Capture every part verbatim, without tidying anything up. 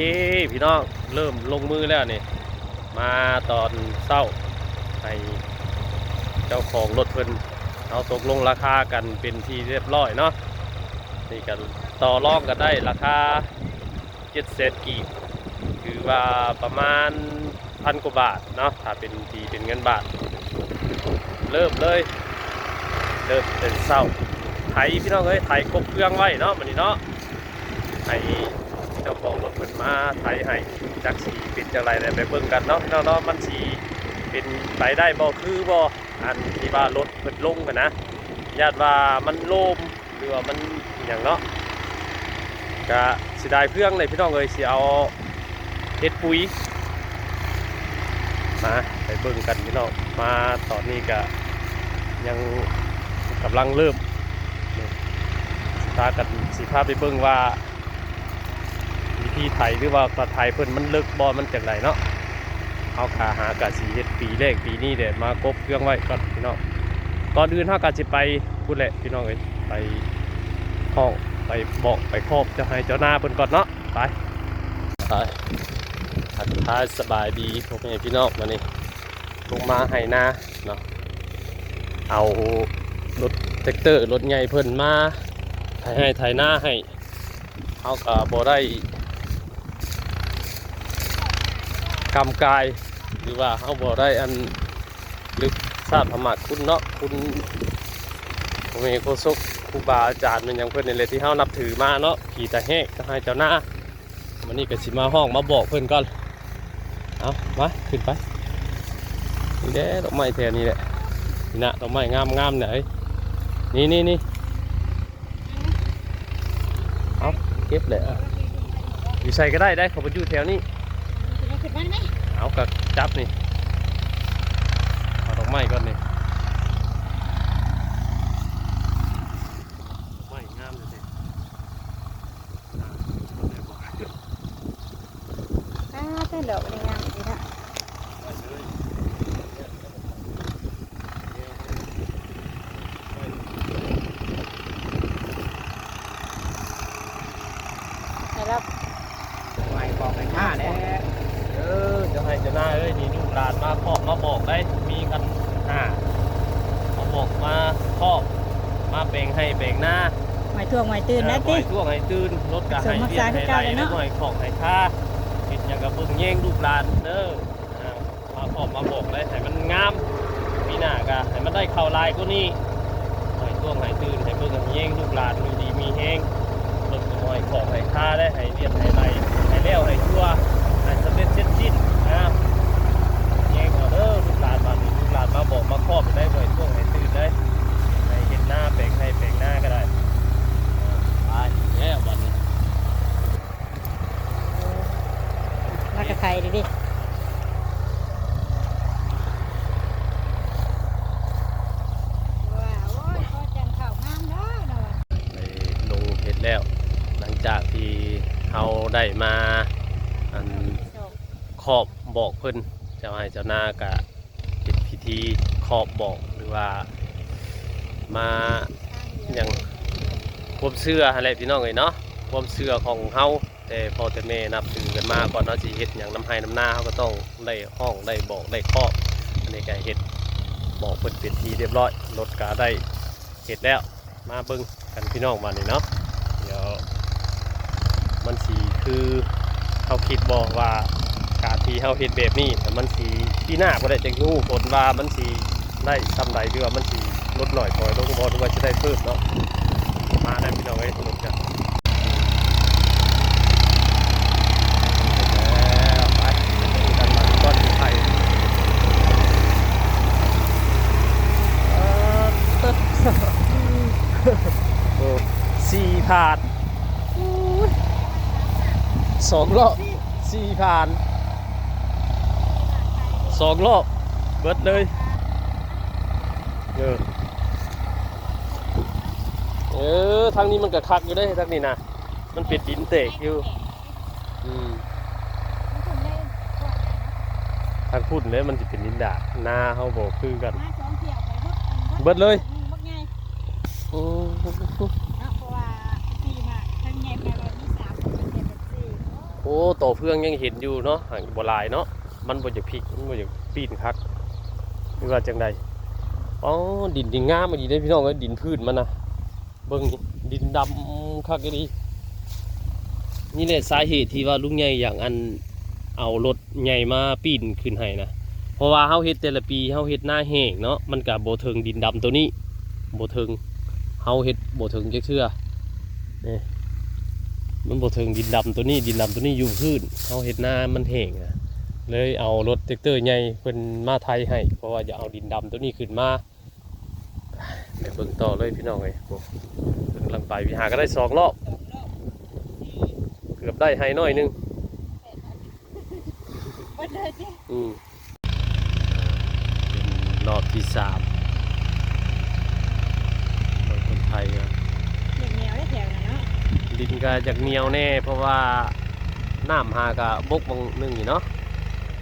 เอ้พี่น้อง เริ่มลงมือแล้วนี่ มาตอนเช้า ให้เจ้าของรถเพิ่น เอาตกลงราคากันเป็นที่เรียบร้อยเนาะ นี่กันต่อรองกันได้ราคาเจ็ดแสนกีบ ถือว่าประมาณพันกว่าบาทเนาะ ถ้าเป็นตีเป็นเงินบาท เริ่มเลย เริ่มเป็นเช้า ไถพี่น้องเอ้ย ไถกบเครื่องไว้เนาะ มื้อนี้เนาะ ให้เจ้าของรถเพิ่นมาไถให้ จักสิเป็นจั่งใด แล้วไปเบิ่งกันเนาะพี่น้องเนาะ มันสิเป็นไปได้บ่ คือบ่ อันที่ว่ารถเพิ่นลงหั้นนะ ย้านว่ามันโลม หรือว่ามันอิหยังเนาะ กะเสียดายเครื่องเลยพี่น้องเอ้ย สิเอาเฮ็ดปุ๋ย มาไปเบิ่งกันพี่น้อง มาตอนนี้กะยังกำลังเริ่ม นี่ พากัน สิพาไปเบิ่งว่า วิธีไถหรือว่าก็ไถเพิ่นมันเลิกบ่ มันจั่งใดเนาะ เฮากะหากะสิเฮ็ดปีแรกปีนี้แหละ มากบเครื่องไว้ก่อนพี่น้อง ก่อนอื่นเฮากะสิไปพุ้นแหละพี่น้องเอ้ย ไปฮ้อง ไปบอก ไปขอบเจ้าไฮ่เจ้านาเพิ่นก่อนเนาะ ไป ไป ทักทายสบายดีพ่อแม่พี่น้อง มื้อนี้ลงมาไฮ่นาเนาะ เอารถแทรกเตอร์รถใหญ่เพิ่นมาไถไฮ่ไถนาให้ เฮากะบ่ได้กำกาย หรือว่าเฮาบ่ได้อันลึกชาติพระมหากคุณเนาะ คุณพ่อแม่โฆษก ครูบาอาจารย์แม่นหยังเพิ่นนี่แหละที่เฮานับถือมาเนาะ ขี่ตะแฮกเจ้าไฮ่เจ้านา มื้อนี้กะสิมาฮ้องมาบอกเพิ่นก่อน เอามา ขึ้นไป นี่แหละดอกไม้แถวนี้แหละ นี่นะดอกไม้งามๆเนี่ย เฮ้ย นี่นี่นี่ เอาเก็บเลย อยู่ใสก็ได้ ได้ เขาบ่อยู่แถวนี้ เอากะจับนี่ เอาดอกไม้ก่อนนี่ ดอกไม้งามเลยสิ อ่า แต่ดอกนี่งามดีนะ ให้รับ ไหว้ขอให้ข้าแน่ เออ เจ้าไฮ่เจ้านาเอ้ย นี่ลูกหลานมาขอบมาบอกได้ มีกันห้า มาบอกมาขอบ มาแบ่งไฮ่แบ่งนา ไหว้ท่วงไหว้ตื่นนะติ เออ ไหว้ท่วงไหว้ตื่น รถกะไฮ่เวียนไฮ่ไหล ไหว้ของไหฮ่คา เฮ็ดหยังกะเบิ่งแยงลูกหลานเด้อ อ่า มาขอบมาบอกได้ ให้มันงาม ปีหน้ากะให้มันได้เข้าหลายกว่านี้ ไหว้ท่วงไหว้ตื่น ให้เบิ่งให้แยงลูกหลานอยู่ดีมีแฮง รถกะไหว้ของไหฮ่คาได้ ไหเวียนไหไหล ไหแล้วไหทั่ว ไหสำเร็จเสร็จสิ้นนะ แยงเอาเด้อลูกหลาน บาดนี้ลูกหลานมาบอกมาขอบได้ ไหว้ท่วงไหตื่นได้ ไหเฮ็ดนาแปลงไฮ่แปลงนาก็ได้ ไปแล้วบาดนี้ แล้วก็ไถดิดิ ว้าว โอ้ย พอจังข้าวงามเนาะ เนาะ ไปลงเฮ็ดแล้ว หลังจากที่เฮาได้มา อัน ขอบบอกเพิ่น เจ้าไฮ่เจ้านากะเฮ็ดพิธีขอบบอก หรือว่ามาหยัง ความเชื่อหั้นแหละพี่น้องเอ้ยเนาะ ความเชื่อของเฮา แต่พ่อแต่แม่นับถือกันมา ก่อนเฮาสิเฮ็ดหยังนำไฮ่นำนา เฮาก็ต้องได้ฮ้องได้บอกได้ขอบ อันนี้ก็เฮ็ดบอกเพิ่นเป็นที่เรียบร้อย รถก็ได้เฮ็ดแล้ว มาเบิ่งกันพี่น้องบาดนี้เนาะ เดี๋ยวมันสิคือเฮาคิดบ่ว่าการที่เฮาเฮ็ดแบบนี้ มันสิปีหน้าบ่ได้จักฮู้ผลว่ามันสิได้ส่ำใด หรือว่ามันสิลดน้อยถอยลงบ่ หรือว่าสิได้เพิ่มเนาะ มาแล้วพี่น้องเอ้ย รถกัน แล้วไปกันมาก่อนไทย เออ โอ้ สี่ผ่าน สองรอบ สี่ผ่าน สองรอบ เบิดเลย เออ เออ ทางนี้มันก็คักอยู่เด้ ทางนี้นะ มันเป็นดินแตกอยู่ อืม ทางพุ้นเด้มันสิเป็นดินดาก นาเฮาบ่คือกัน มาสองเที่ยวไปเบิด เบิดเลย บักใหญ่ อืม เนาะ เพราะว่าสี่มาทางใหญ่ไปว่ามีสามคน เป็นสี่ โอ้ โอ้ ต่อเฟืองยังเห็นอยู่เนาะ หากบ่หลายเนาะ มันบ่อยากพลิก มันบ่อยากปีนคัก หรือว่าจั่งใด อ๋อ ดินนี่งามอีหลีเด้พี่น้องเอ้ย ดินพื้นมันนะ เบิ่งนี่ ดินดำคักอีหลี นี่แหละสาเหตุที่ว่าลุงใหญ่อยากอัน เอารถใหญ่มาปีนขึ้นให้นะ เพราะว่าเฮาเฮ็ดแต่ละปี เฮาเฮ็ดนาแห้งเนาะ มันก็บ่เถิงดินดำตัวนี้ บ่เถิง เฮาเฮ็ดบ่เถิงจักเทื่อ นี่ มันบ่เถิงดินดำตัวนี้ ดินดำตัวนี้อยู่พื้น เฮาเฮ็ดนามันแห้งนะ เลยเอารถแทรกเตอร์ใหญ่เพิ่นมาไถให้ เพราะว่าอยากเอาดินดำตัวนี้ขึ้นมา เดี๋ยวเบิ่งต่อเลยพี่น้องเอ้ย โอ้ เพิ่นกำลังไป วิหารก็ได้สองรอบ เกือบได้ไฮน้อยหนึ่ง เบิดเลยติ อืม เป็นรอบที่สาม รถคนไทยครับ อยากเหนียวได้แถวไหนเนาะ ดินก็อยากเหนียวแน่ เพราะว่าน้ำหากะบกบางหนึ่งอยู่เนาะ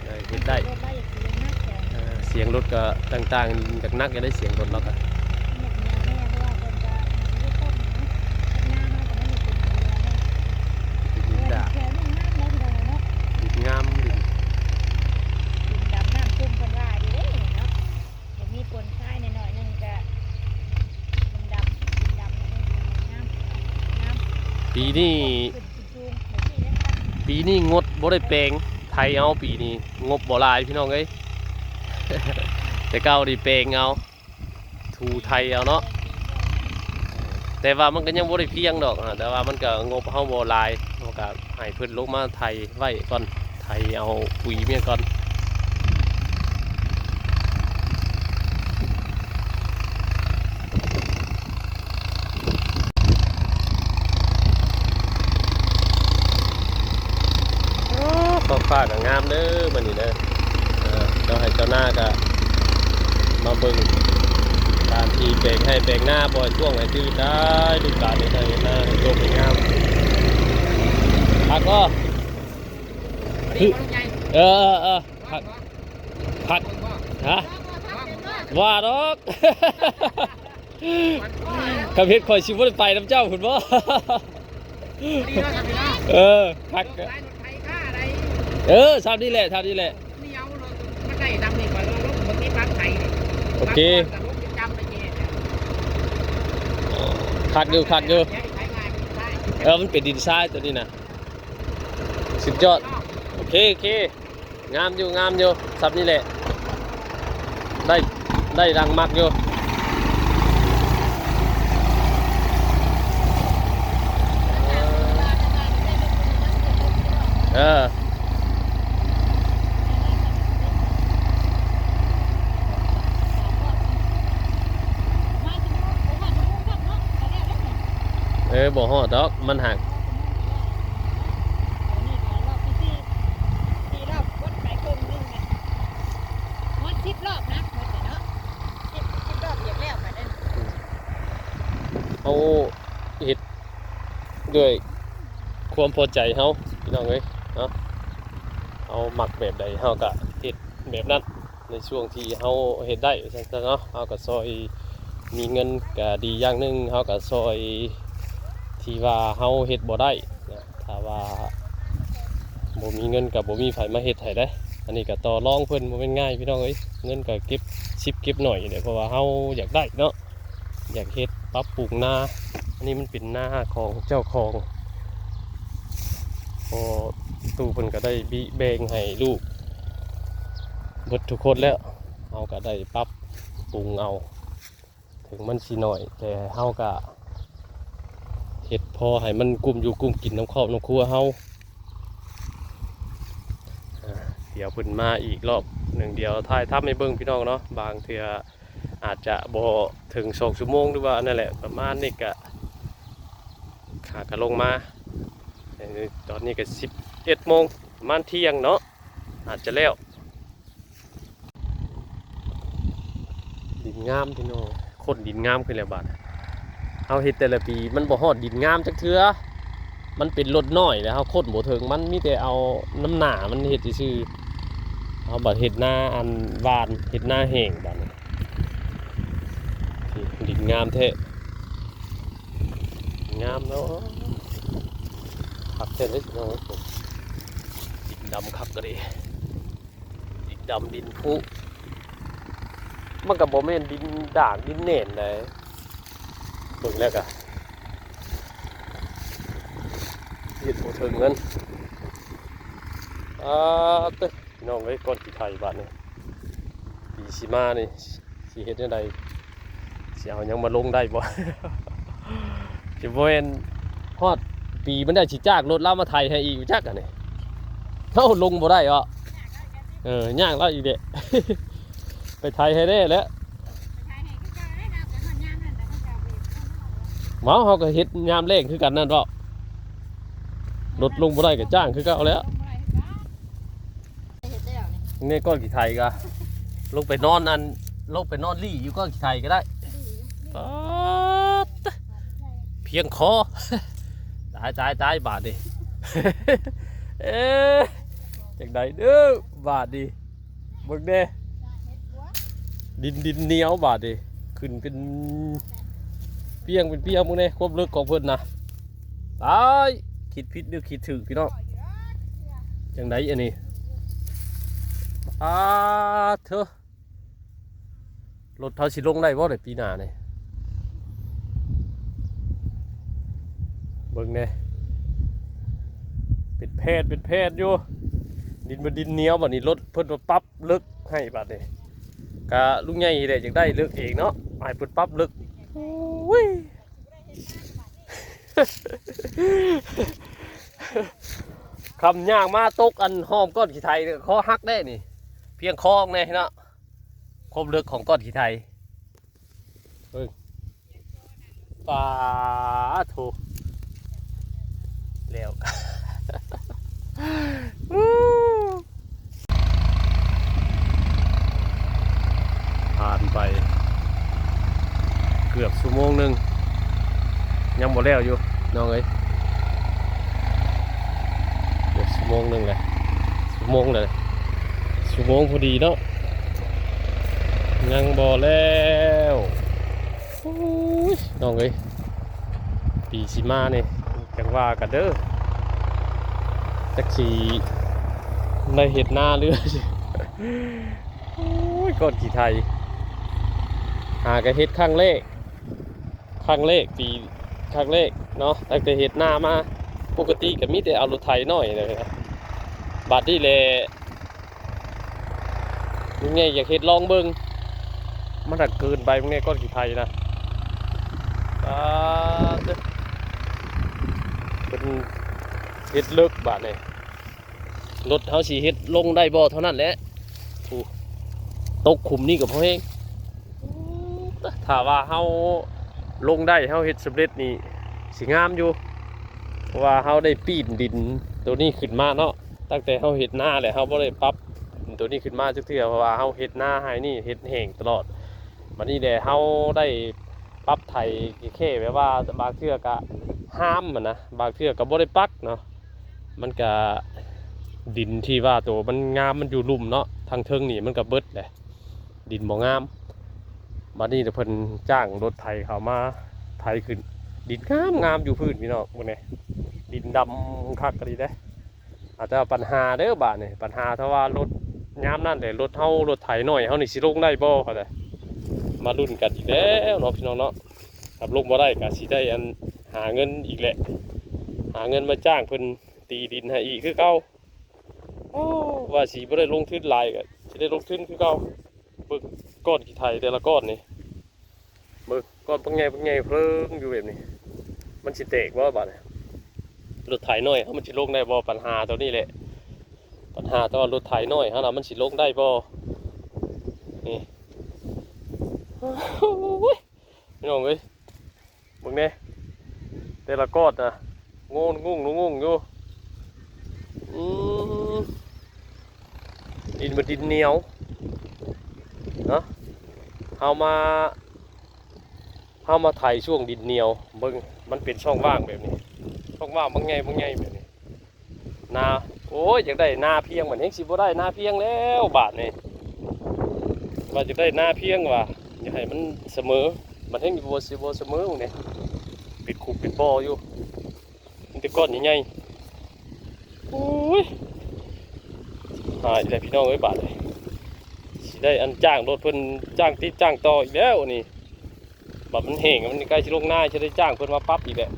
เออ เฮ็ดได้ รถเราอยากสิเรียนมากแถว เออ เสียงรถก็ต่างๆ อยากหนัก อยากได้เสียงรถเราก็ อยากเหนียวแน่ เพราะว่าเพิ่นก็อาจจะได้ต้นนะ หน้าเฮาก็ไม่ได้เป็นเหนียวแน่ ดินดา แถวนี้งามเลยพี่น้องเนาะ ดินงาม ดิน ดินดำน้ำซุ่มเพิ่นว่าดีเด้เนาะ เดี๋ยวมีปนทรายหน่อยๆหนึ่งก็ ดินดำ ดินดำหน่อยหนึ่ง งาม งาม ปีนี้ ขึ้นสูงๆ แบบนี้เลยค่ะ ปีนี้งดบ่ได้แปลง ไถเอาปีนี้ งบบ่หลายพี่น้องเอ้ย แต่เก่านี่แปลงเอา ถูไถเอาเนาะ แต่ว่ามันก็ยังบ่ได้เพียงดอก อ่า แต่ว่ามันก็งบเฮาบ่หลาย เฮาก็ให้เพิ่นลงมาไถไว้ก่อน ไถเอาปุ๋ยเมียก่อน โอ้ ท้องฟ้าก็งามเด้อมื้อนี้เด้อ เออ เจ้าไฮ่เจ้านาก็มาเบิ่ง การที่แปลงไฮ่แปลงนา บ่ให้ช่วงให้จืดได้ ฤดูกาลนี้ไฮ่นาให้โตเป็นงาม คักบ่ เออ เออ เออ คัก คัก ฮะ ว่าดอก คันเฮ็ดข่อยสิบ่ได้ไปนำเจ้าพุ้นบ่ ดีเนาะ สามีเนาะ เออ คัก รถไถ รถไถค่าอะไร เออ ซำนี้แหละ ซำนี้แหละ เหนียวรถ มันได้ดำนี่ก่อน รถมันมีปลั๊กไถนี่ โอเค ปลั๊กก่อนกับรถดำไปเจ คักอยู่ คักอยู่ ย้ายไถง่ายมันไถ เออ มันเป็นดินทรายตัวนี้นะ สุดยอด โอเค โอเค งามอยู่ งามอยู่ ซำนี้แหละ ได้ ได้ดังมักอยู่ เออ เออ บ่ฮอดดอก มันหัก นี่ก็รอบที่สี่ สี่รอบ วนไปครึ่งหนึ่งเนี่ย หมดสิบรอบนะ หมดเลยเนาะ สิบ สิบรอบเหยียบแล้วไปได้ เฮาเฮ็ดด้วยความพอใจเฮา พี่น้องเอ้ย เนาะ เฮามักแบบใดเฮาก็เฮ็ดแบบนั้น ในช่วงที่เฮาเฮ็ดได้ ว่าซั่นซะเนาะ เฮาก็ซ่อย มีเงินก็ดีอย่างหนึ่ง เฮาก็ซ่อยที่ว่าเฮาเฮ็ดบ่ได้นะ ถ้าว่าบ่มีเงินก็บ่มีไผมาเฮ็ดให้เด้ อันนี้ก็ต่อรองเพิ่นบ่แม่นง่ายพี่น้องเอ้ย เงินก็เก็บสิบเก็บหน่อยเด้ เพราะว่าเฮาอยากได้เนาะ อยากเฮ็ดปรับปรุงนา อันนี้มันเป็นนาของเจ้าของ พอตู้เพิ่นก็ได้บิแบ่งให้ลูกเบิดทุกคนแล้ว เฮาก็ได้ปรับปรุงเอา ถึงมันสิน้อย แต่เฮาก็เฮ็ดพอให้มันกุ้มอยู่กุ้มกินนำครอบนำครัวเฮา อ่า เดี๋ยวเพิ่นมาอีกรอบหนึ่ง เดี๋ยวถ่ายทำให้เบิ่งพี่น้องเนาะ บางเทื่ออาจจะบ่ถึงสองชั่วโมง หรือว่านั่นแหละ ประมาณนี้ก็ หากะลงมา เอ่อ ตอนนี้ก็สิบเอ็ดโมง ประมาณเที่ยงเนาะ อาจจะแล้ว ดินงามพี่น้อง คนดินงามขึ้นแล้วบาด เฮาเฮ็ดแต่ละปีมันบ่ฮอดดินงามจักเทื่อ มันเป็นรถน้อยแล้วเฮาคนบ่ถึง มันมีแต่เอาน้ำหน้ามันเฮ็ดซื่อๆ เฮาบัดเฮ็ดนาอันหว่าน เฮ็ดนาแห้งบาดนี้ นี่ดินงามแท้ งามเนาะ คักแท้เลยพี่น้องเอ้ย ดำคักก็ดี อีกดำดินพุ มันก็บ่แม่นดินดากดินแหน่นใด เบิ่งแล้วก็เฮ็ดบ่ถึงเงิน อ่า เต้อ พี่น้องเอ้ย ก้อนขี้ไถบาดนี้ ปีสิมานี่ สิเฮ็ดจั่งใด สิเอาหยังมาลงได้บ่ สิบ่แม่นฮอดปีมันได้สิจ้างรถลาวมาไถให้อีกจักอันนี้ เฮาลงบ่ได้เหรอ เออ ยากแล้วอีกเด้ ไปไถให้แน่แหละ เมา เฮาก็เฮ็ดยามแลงคือกันนั่นเนาะ รถลงบ่ได้ก็จ้างคือเก่าแล้ว เฮ็ดแล้วนี่ นี่ก้อนขี้ไถก็ ลงไปนอนอัน ลงไปนอนลี่อยู่ก้อนขี้ไถก็ได้ ป๊าด เพียงคอ ตาย ตาย ตาย บาดนี้ เอ๊ะ จั่งใดเด้อ บาดนี้ เบิ่งแน่ ดิน ดินเหนียวบาดนี้ ขึ้นเป็นเปียงเป็นเปียง เบิ่งแน่ ความลึกของเพิ่นนะ ตาย คิดผิดหรือคิดถูกพี่น้อง จั่งใดอันนี้ ป๊าดเถอะ รถเฮาสิลงได้บ่ในปีหน้านี่ เบิ่งแน่ เป็นแพดเป็นแพดอยู่ ดินมันดินเหนียว บัดนี้รถเพิ่นมาปรับเลิกให้บัดนี้ กะลุงใหญ่นี่แหละอยากได้เลิกเองเนาะ ให้เพิ่นปรับเลิก โอ้ย คำย่างมาตกอันห้อมก้อนขี้ไถเนี่ย คอหักได้นี่ เพียงคอแน่เนาะ ความเลิกของก้อนขี้ไถ เบิ่ง ปาโถ แล้ว ผ่านไป เกือบชั่วโมงหนึ่ง ยังบ่แล้วอยู่ น้องเอ้ย เกือบชั่วโมงหนึ่งเลย ชั่วโมงเลย ชั่วโมงพอดีเนาะ ยังบ่แล้ว โอ้ย น้องเอ้ย ปีสิมานี่ จั่งว่ากันเด้อ จักสิได้เฮ็ดนาหรือ โอ้ย ก้อนขี้ไถ หาก็เฮ็ดครั้งแรก ครั้งแรก ปี ครั้งแรกเนาะ ตั้งแต่เฮ็ดนามา ปกติก็มีแต่เอารถไถน้อยนะ บัดนี้แหละ ลุงใหญ่อยากเฮ็ดลองเบิ่ง มันหักเกินไป ลุงใหญ่ก้อนขี้ไถนะ อ่า เด้อ เพิ่นเฮ็ดเลิกบาดนี้ รถเฮาสิเฮ็ดลงได้บ่เท่านั้นแหละ โอ้ ตกขุมนี่ก็พอแฮง ถ้าว่าเฮาลงได้ เฮาเฮ็ดสำเร็จนี่ สิงามอยู่ เพราะว่าเฮาได้ปีนดินตัวนี้ขึ้นมาเนาะ ตั้งแต่เฮาเฮ็ดนาแหละ เฮาบ่ได้ปรับตัวนี้ขึ้นมาจักเทื่อ เพราะว่าเฮาเฮ็ดนาไร่นี่เฮ็ดแห้งตลอด บัดนี้แหละเฮาได้ปรับไถแค่แบบว่าบางเทื่อกะห้ามหั้นนะ บางเทื่อกะบ่ได้ปักเนาะ มันกะดินที่ว่าตัวมันงามมันอยู่ลุ่มเนาะ ทางเทิงนี่มันกะเบิดแหละ ดินบ่งาม บัดนี้เดี๋ยวเพิ่นจ้างรถไถเข้ามาไถขึ้น ดินงามงามอยู่พื้นพี่น้อง เบิ่งแหน่ ดินดำคักอีหลีเด้ อาจจะปัญหาเด้อบาดนี้ ปัญหาถ้าว่ารถยามนั้นแหละ รถเฮา รถไถน้อยเฮานี่สิลงได้บ่ เขาได้ มาลุ้นกันอีกแล้วเนาะพี่น้องเนาะ ถ้าลงบ่ได้ก็สิได้อันหาเงินอีกแหละ หาเงินมาจ้างเพิ่นตีดินให้อีกคือเก่า โอ้ ว่าสิบ่ได้ลงทุนหลายก็สิได้ลงทุนคือเก่า เบิ่งก้อนขี้ไถแต่ละก้อนนี่ เบิ่งก้อนบักใหญ่บักใหญ่เพิ่งอยู่แบบนี้ มันสิแตกบ่บาดนี้ รถไถน้อยเฮามันสิลงได้บ่ ปัญหาตัวนี้แหละ ปัญหาตัวรถไถน้อยเฮาน่ะมันสิลงได้บ่ นี่ โอ้ย พี่น้องเอ้ย เบิ่งแหน่ แต่ละก้อนน่ะ งงงงงงอยู่ อืม ดินมันดินเหนียว เนาะ เฮามา เฮามาไถช่วงดินเหนียว เบิ่ง มันเป็นช่องว่างแบบนี้ ช่องว่างบักใหญ่บักใหญ่แบบนี้ นา โอ้ย อยากได้นาเพียง บัดแฮงสิบ่ได้นาเพียงแล้วบาดนี้ ว่าอยากได้นาเพียงว่า อยากให้มันเสมอ บัดแฮงสิบ่ สิบ่เสมอนี่ เป็นขุมเป็นบ่ออยู่ มีแต่ก้อนใหญ่ๆ โอ้ย หายแล้วพี่น้องเอ้ย บาดนี้สิได้อันจ้างรถเพิ่น จ้างติดจ้างต่ออีกแล้วนี่ บัดมันแห้ง มันใกล้สิลงนา สิได้จ้างเพิ่นมาปรับอีกแหละ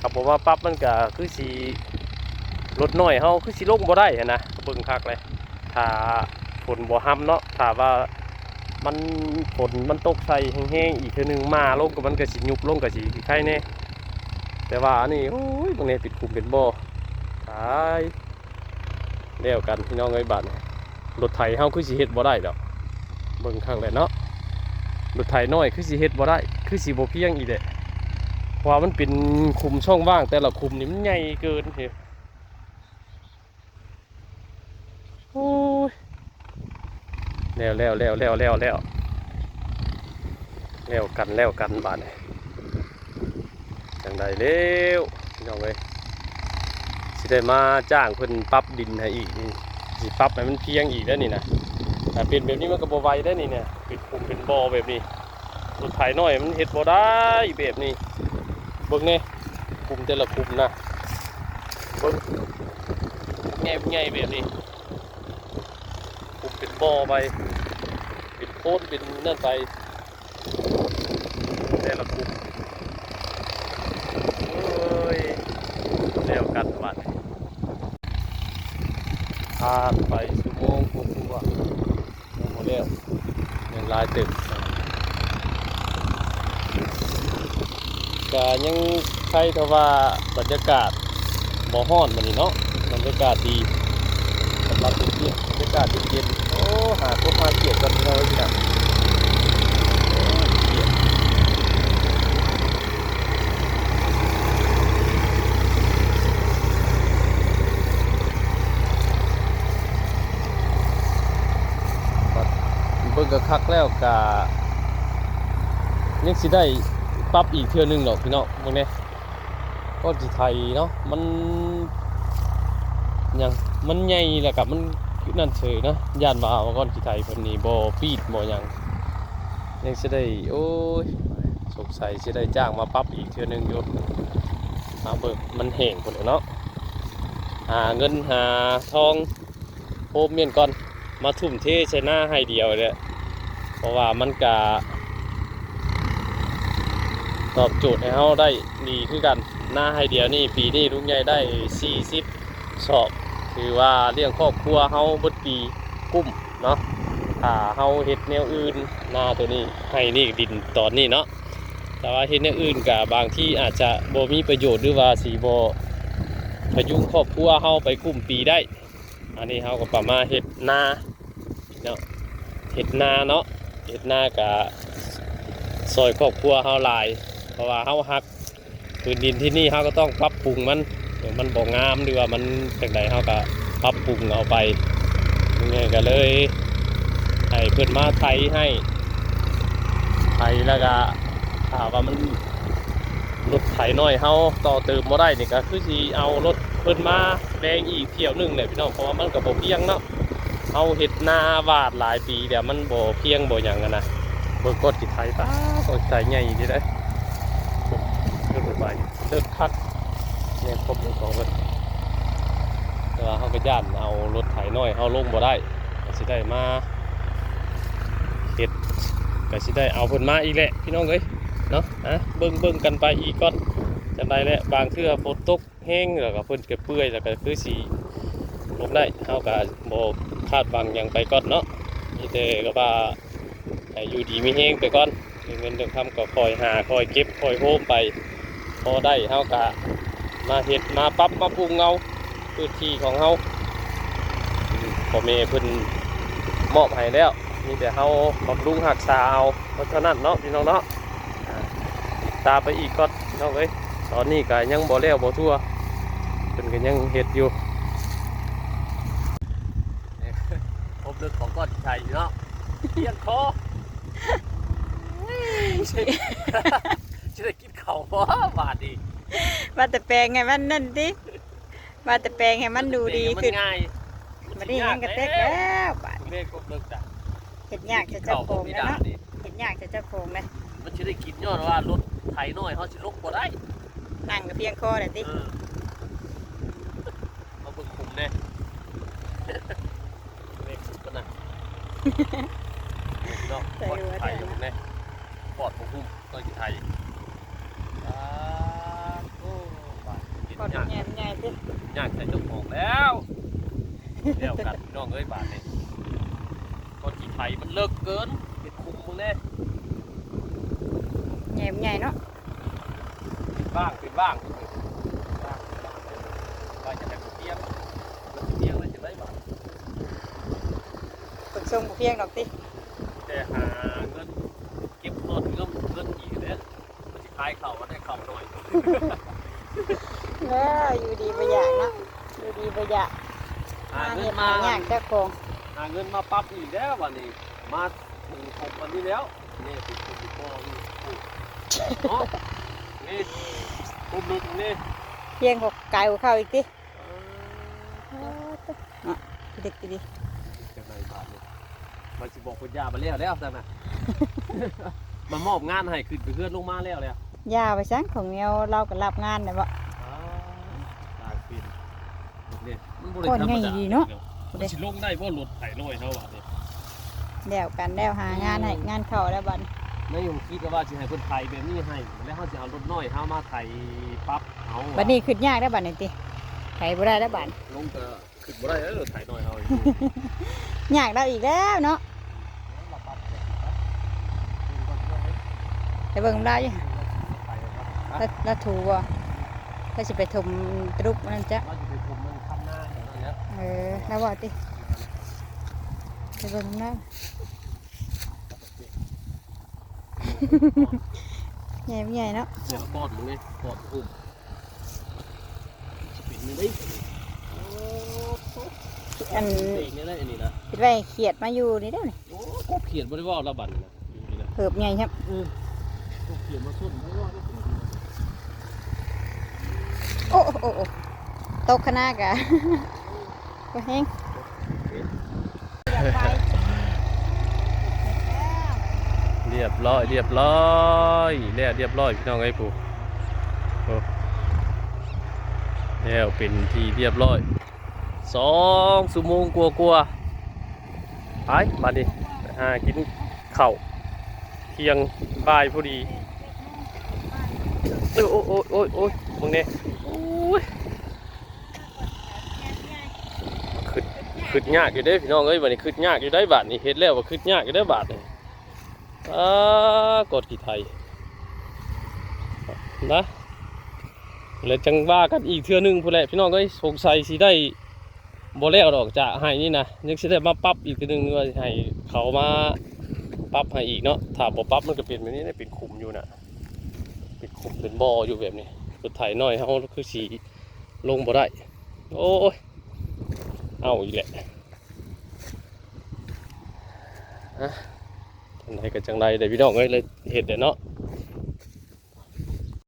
ครับ ผมว่าปรับมันก็คือสิ รถน้อยเฮาคือสิลงบ่ได้หั้นนะ เบิ่งคักเลย ถ้าฝนบ่ฮำเนาะ ถ้าว่ามัน ฝนมันตกใส่แฮงๆ อีกเทื่อหนึ่ง มาลงก็มันก็สิยุบลง ก็สิไคแน่ แต่ว่าอันนี้ โอ้ย บางแน่เป็นขุมเป็นบ่อ ตาย แล้วกันพี่น้องเอ้ย บาดนี้ รถไถเฮาคือสิเฮ็ดบ่ได้ดอก เบิ่งคักแหละเนาะ รถไถน้อยคือสิเฮ็ดบ่ได้ คือสิบ่เพียงอีกแหละ เพราะว่ามันเป็นขุมช่องว่าง แต่ละขุมนี่มันใหญ่เกินเฮ้ย โอ้ย แล้ว แล้ว แล้ว แล้ว แล้ว แล้ว แล้วกัน แล้วกัน บาดนี้ จั่งใดแล้ว พี่น้องเอ้ย สิได้มาจ้างเพิ่นปรับดินให้อีกนี่ สิปรับให้มันเพียงอีกแล้วนี่นะ ถ้าเป็นแบบนี้มันก็บ่ไหวแล้วนี่เนี่ย เป็นขุมเป็นบ่อแบบนี้ รถไถน้อยมันเฮ็ดบ่ได้แบบนี้ เบิ่งแน่ ขุมแต่ละขุมนะ เบิ่ง ใหญ่ ใหญ่แบบนี้ ขุมเป็นบ่อไป เป็นโพนเป็นนั่นไป แต่ละขุม โอ้ย แล้วกันบาดนี้ ผ่านไปชั่วโมงกว่าๆ ยังบ่แล้ว ยังหลายเติบ ก็ยังไคเท่าว่าบรรยากาศบ่ฮ้อนมื้อนี้เนาะ บรรยากาศดี สำหรับเย็นๆ บรรยากาศเย็นๆ โอ้ หากบหาเขียดกันพี่น้องเอ้ยพี่น้อง โอ้ย เขียด เบิ่งก็คักแล้วก็ ยังสิได้ปรับอีกเทื่อหนึ่งดอกพี่น้อง เบิ่งแน่ ก่อนสิไถเนาะ มัน หยัง มันใหญ่แล้วก็มันนั่นเฉยเนาะ ย้านว่าก่อนสิไถเพิ่นนี่บ่ปีดบ่หยัง ยังสิได้ โอ้ย สงสัยสิได้จ้างมาปรับอีกเทื่อหนึ่งอยู่ มาเบิ่ง มันแห้งพุ้นแหละเนาะ หาเงินหาทองโฮมเมียนก่อน มาทุ่มเทใส่นาไฮ่เดียวเนี่ย เพราะว่ามันกะตอบโจทย์ให้เฮาได้ดีคือกัน นาไฮ่เดียวนี่ ปีนี้ลุงใหญ่ได้สี่สิบสอบ ถือว่าเลี้ยงครอบครัวเฮาเบิดปีกุ้มเนาะ ถ้าเฮาเฮ็ดแนวอื่น นาตัวนี้ ไฮ่นี่ ดินตอนนี้เนาะ แต่ว่าเฮ็ดแนวอื่นกะบางทีอาจจะบ่มีประโยชน์ หรือว่าสิบ่พยุงครอบครัวเฮาไปกุ้มปีได้ อันนี้เฮาก็ประมาณเฮ็ดนาเนาะ เฮ็ดนาเนาะ เฮ็ดนากะซ่อยครอบครัวเฮาหลาย เพราะว่าเฮาฮักพื้นดินที่นี่ เฮาก็ต้องปรับปรุงมัน เดี๋ยวมันบ่งาม หรือว่ามันจั่งใด เฮาก็ปรับปรุงเอาไป ยังไงก็เลยให้เพิ่นมาไถให้ ไถแล้วก็ถ้าว่ามัน รถไถน้อยเฮาต่อเติมบ่ได้นี่ ก็คือสิเอารถเพิ่นมาแปลงอีกเที่ยวหนึ่งแหละพี่น้อง เพราะว่ามันก็บ่เพียงเนาะ เฮาเฮ็ดนาหวาดหลายปีแล้ว มันบ่เพียงบ่หยังอะนะ เบิ่งก่อนสิไถ ป๊าด ก่อนสิไถใหญ่ดีเด้ เลิกไป เลิกคัก แม่นครบทั้งสองเพิ่น แต่ว่าเฮาก็ย้านเอารถไถน้อยเฮาลงบ่ได้ ก็สิได้มาเฮ็ด ก็สิได้เอาเพิ่นมาอีกแหละพี่น้องเอ้ย เนาะ อ่ะ เบิ่งๆ กันไปอีกก่อน จั่งใดแหละ บางเทื่อฝนตกแฮง แล้วก็เพิ่นก็เปื่อย แล้วก็คือสิลงได้ เฮาก็บ่คาดหวังหยังไปก่อนเนาะ มีแต่ก็ว่าให้อยู่ดีมีแฮงไปก่อน เรื่องเงินเรื่องคำก็ค่อยหา ค่อยเก็บ ค่อยโฮมไป พอได้เฮาก็มาเฮ็ด มาปรับ มาปรุงเอาพื้นที่ของเฮา พ่อแม่เพิ่นมอบให้แล้ว มีแต่เฮาบำรุงรักษาเอา เพราะฉะนั้นเนาะพี่น้องเนาะ อ่า ติดตามไปอีกก่อนพี่น้องเอ้ย ตอนนี้ก็ยังบ่แล้วบ่ทั่ว เพิ่นก็ยังเฮ็ดอยู่ พบเรื่องของก้อนใหญ่เนาะ เพียงคอ จะได้กินข้าวบ่บาดนี้ ว่าแต่แปลงให้มันนั่นติ ว่าแต่แปลงให้มันดูดีขึ้น มันง่าย บัดนี้มันก็เต็กแล้วบาด เล่นครบเลิกจ้ะ เฮ็ดยากแต่เจ้าของแล้วเนาะ เฮ็ดยากแต่เจ้าของเลย มันสิได้กินย้อนว่ารถไถน้อยเฮาสิลงบ่ได้ นั่งก็เพียงคอแล้วติ เออ มาเบิ่งขุมแน่ เ พี่น้อง ใส่หัว ปอดไข่ แทน อยู่เนี่ย ปอดบ่หุ้ม ต้นขี้ไข่ อ่า โอ้ บาด กิน ปอด ยาก แหงใหญ่ติ ยากใส่เจ้าของแล้ว แล้วกันพี่น้องเอ้ย บาดนี่ ต้นขี้ไข่มันเลิกเกิน เป็นคุมมึงแน่ แหงใหญ่เนาะ เป็นว่าง เป็นว่าง ว่าง เป็นว่าง ว่าจะให้บ่เที่ยง มันสิเที่ยงแล้วจะได้บาด ขนส่งบ่เพียงดอกติ แต่หาเงิน เก็บต้นเงิน เงินอีกแล้ว มันสิขายข้าว มันได้ข้าวหน่อย เออ อยู่ดีบ่อยากเนาะ อยู่ดีบ่อยาก หาเงินมา หาเฮ็ดหายากเจ้าของ หาเงินมาปรับอีกแล้ววันนี้ มาปลูกผมวันนี้แล้ว นี่ปลูกผมอีกบ่ นี่ปลูก เนาะ นี่ ผมหลุดนี่ เพียงกว่าไกลกว่าเขาอีกติ เออ เนาะ เด็กดี จังได๋บาดนี่ มันสิบอกเพิ่นย่ามาแล้วแล้วซั่นน่ะ มามอบงานให้ ขึ้นไปเฮือนลงมาแล้วแล้ว ย่าไปซั้น ของแนวเราก็รับงานได้บ่ อ้าว ตายเป็น นี่ มันบ่ได้ ก้อนใหญ่ ธรรมดา ดีเนาะ มันสิลงได้บ่ รถไถน้อยเฮาบาดนี่ แล้วกันแล้ว หางานให้ อืม งานเข้าแล้วบัด นายยงคิดว่าสิให้เพิ่นไถแบบนี้ให้ แล้วเฮาสิเอารถน้อยเฮามาไถปรับเอา บัดนี้ขึ้นยากแล้วบัดนี้ติ ไถบ่ได้แล้วบัด ลงก็ ขึ้นบ่ได้เด้อ รถไถน้อยเฮาอีก ยากแล้วอีกแล้วเนาะ ไปเบิ่งลาวอยู่ ไปครับ แล้ว แล้วถูบ่ แล้วสิไปถมตรุกนั่นจ้ะ ว่าสิไปถมมันคันนาแถวนั้นแหละ เออ แล้วว่าติ ไปเบิ่งนำ ใหญ่บ่ใหญ่เนาะ เดี๋ยวปอดมึงนี่ ปอดอุ้ม เป็นนี่ได้ อัน เตะนี่ได้อันนี้นะ คิดว่าเขียดมาอยู่นี่เด้อนี่ โอ้ กบเขียดบ่ได้ว่าละบัดนี่นะ อยู่นี่นะ เหิบใหญ่ครับ เออ กบเขียดมาส้นบ่ได้ว่าละบัดนี่นะ โอ้ โอ้ โอ้ ตกขนาดกะ บ่แฮง เรียบร้อย เรียบร้อย แล้วเรียบร้อยพี่น้องเอ้ย ผู้ โอ้ แล้วเป็นที่เรียบร้อย สองชั่วโมงกว่าๆ ไป บัดนี้ ไปหากินข้าวเที่ยงบ่ายพอดี โอ้ย โอ้ย โอ้ย โอ้ย โอ้ย มึงเนี่ย โอ้ย ขึ้น ขึ้นยากอยู่เด้พี่น้องเอ้ย บัดนี้ขึ้นยากอยู่ได้บาดนี้ เฮ็ดแล้วก็ขึ้นยากอยู่ได้บาดนี้ อ่า กดขี้ไถ นะ แล้วจังว่ากันอีกเทื่อหนึ่งพู้นแหละพี่น้องเอ้ย สงสัยสิได้บ่แล้วดอก จะให้นี่นะ ยังสิได้มาปรับอีกเทื่อหนึ่ง ว่าให้เขามาปรับให้อีกเนาะ ถ้าบ่ปรับมันก็เป็นแบบนี้นะ เป็นขุมอยู่นะ เป็นขุมเป็นบ่ออยู่แบบนี้ รถไถน้อยเฮาคือสิลงบ่ได้ โอ้ย เอาอีกแหละ อ่ะ จังใดก็จังใดเด้อพี่น้องเอ้ย เลยเฮ็ดเด้อเนาะ